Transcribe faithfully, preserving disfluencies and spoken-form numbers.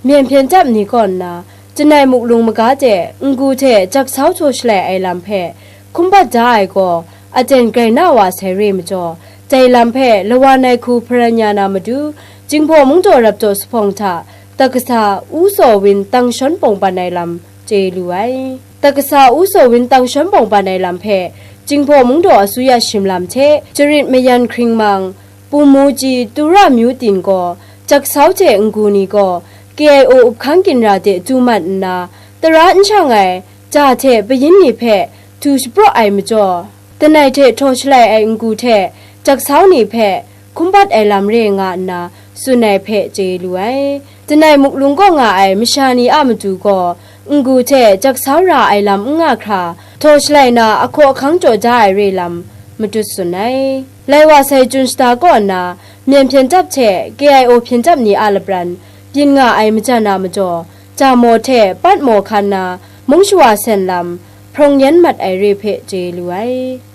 Myen hpyen chyap ni kaw nna, Janai Muklung maga de n-gu hte jaksau htaw shalai ai lam hpe hkum bat da ai gaw, aten grai na wa sai re majaw, dai lam hpe Lawan ai hku hparan ya na matu, Jinghpaw Mungdaw Rapdaw Sahpawng hta, takasa U Saw Win tang shawn pawng ban ai lam chye lu ai. Takasa U Saw Win tang shawn pawng ban ai lam hpe, Jinghpaw Mungdaw Asuya Shim Lam hte Jarit Mayan Hkring Mang, Pu Mu Ji Tura Myu Tin gaw, jaksau hte n-gu ni gaw, K I O up hkang ginra de du mat nna, tara n shang ai ja hte payin ni hpe htu shapraw ai majaw, langai hte htaw shalai ai n-gu hte jaksau ni hpe hkum bat ai lam re nga nna tsun ai hpe chye lu ai. Janai Muklung kaw nga ai masha ni a matu gaw, n-gu hte jaksau ra ai lam n nga hkra, htaw shalai na ahkaw ahkang jaw da ai re lam matut tsun ai. Lai wa sai Jun shata kaw nna, myen hpyen chyap hte K I O hpyen chyap ni a lapran byin nga ai majan a majaw, ja maw hte pat maw hkan na, mung shawa sen lam, hprawng yan mat ai re hpe chye lu ai.